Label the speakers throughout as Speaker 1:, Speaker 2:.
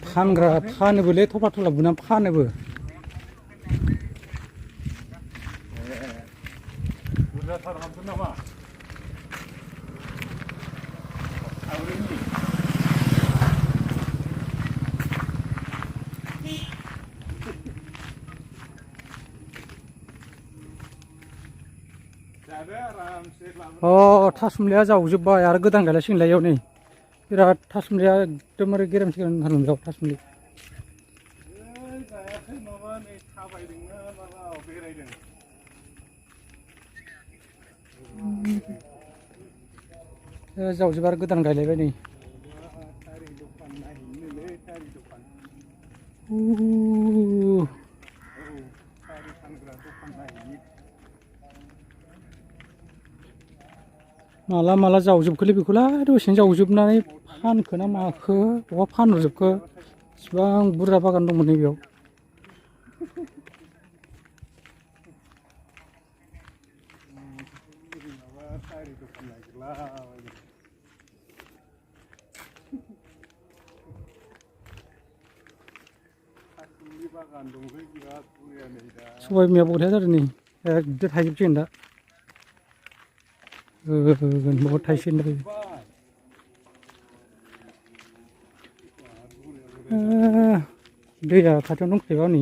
Speaker 1: फानग्रा फानोबोलै थफ्ला थफ्ला बुनानै फानोबो
Speaker 2: बुरजाथार हाबगोन नामा आबैनि
Speaker 1: अ थासुमलिया जावजोब्बाय आरो गोदान गायलायसिगोनलाय इयाव नै बिराद थासुमलिया एकदमबारे गेरेमसिगोन हालुंगायाव थासुमलि
Speaker 2: जायाखै माबा नै थाबायदोंना माबा बेरायदों
Speaker 1: जावजोब्बाय आरो गोदान गायलायबाय नै
Speaker 2: सारि दखान नायहैनोलै सारि दखान औ सारि फानग्रा दखान नायहैनो
Speaker 1: माला माला जावजोबखोलै बेखौलाय दसेनो जावजोबनानै फानखो ना माखो बहा फानहरजोबखो इसिबां बुरजा बागान दंमोन नै बेयाव
Speaker 2: माबा सारि दखान नागिरलाबायदों थासुमलि बागान दंलै बिराद बरिया नै दा
Speaker 1: सबाय बिमाया बरिया जादों नै एकदम थायजोबसिगोन दा बहुद थायसिगोन दैया खाथियावनो दंखायोबा नै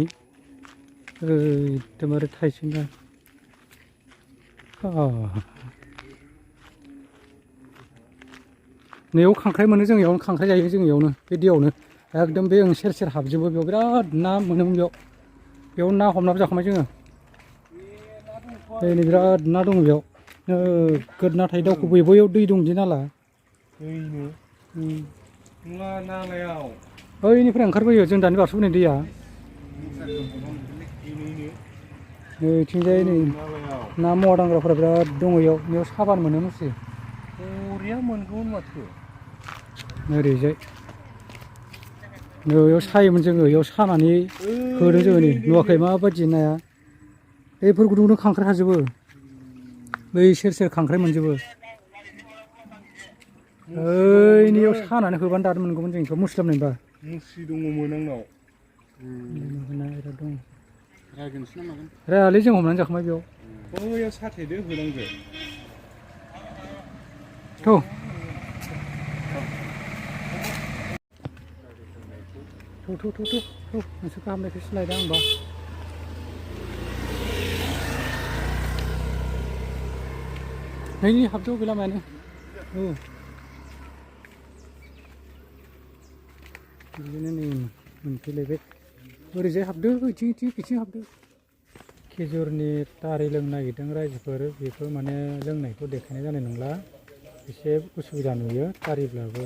Speaker 1: एकदमबारे थायसिगोन दा नैयाव खांख्राइ मोनो जों इयावनो खांख्राइ जायो जों इयावनो बे दैयावनो एकदम बे सेर सेर हाबजोबो बेयाव बिराद ना मोनोमोन बेयाव ना हमनाबो जाखांबाय जोङो नै बिराद ना दङ बेयाव नोगोद ना थायो दावखोबोयो बैयाव दै दंदि नाला
Speaker 2: दैनो नङा नालायाव
Speaker 1: बैनिफ्राय ओंखारबोयो जों दानि बारस'बोनाय दैया नैथिंजाय नै ना मावा दांग्राफोरा बिराद दङ इयाव साबान मोनो मुस्रि
Speaker 2: बरिया मोनगौमोन माथो
Speaker 1: ओरैजाय बेयाव सायोमोन जोङो बेयाव सानानै होदों जोङो नै नुवाखै माबायदि नाया बैफोर गुदुंजों खांख्राइ हाजोबो बै सेर सेर खांख्राइ मोनजोबो ओइनियाव सानानै होबानो दानो मोनगौमोन जों बेखौ मुस्रि लाबोनायबा
Speaker 2: मुस्रि दङमोन आंनाव
Speaker 1: बिराद दङ
Speaker 2: रायगोनसो ना मागोन
Speaker 1: रायालै जों हमनानै जाखांबाय बेयाव
Speaker 2: बैयाव साथेदो होनांगौ
Speaker 1: थ' नोंसोर गाहामनायखौसो लायदों आंबा नै हाबदो बे लामायानो बिदिनो नै मोनफैलायबाय ओरैजाय हाबदो बिथिं हाबदो खेजुरनि दारि लोंनो नागिरदों रायजोफोर बेखौ माने लोंनायखौ देखायनाय जानाय नंला एसे उसुबिदा नुयो दारिब्लाबो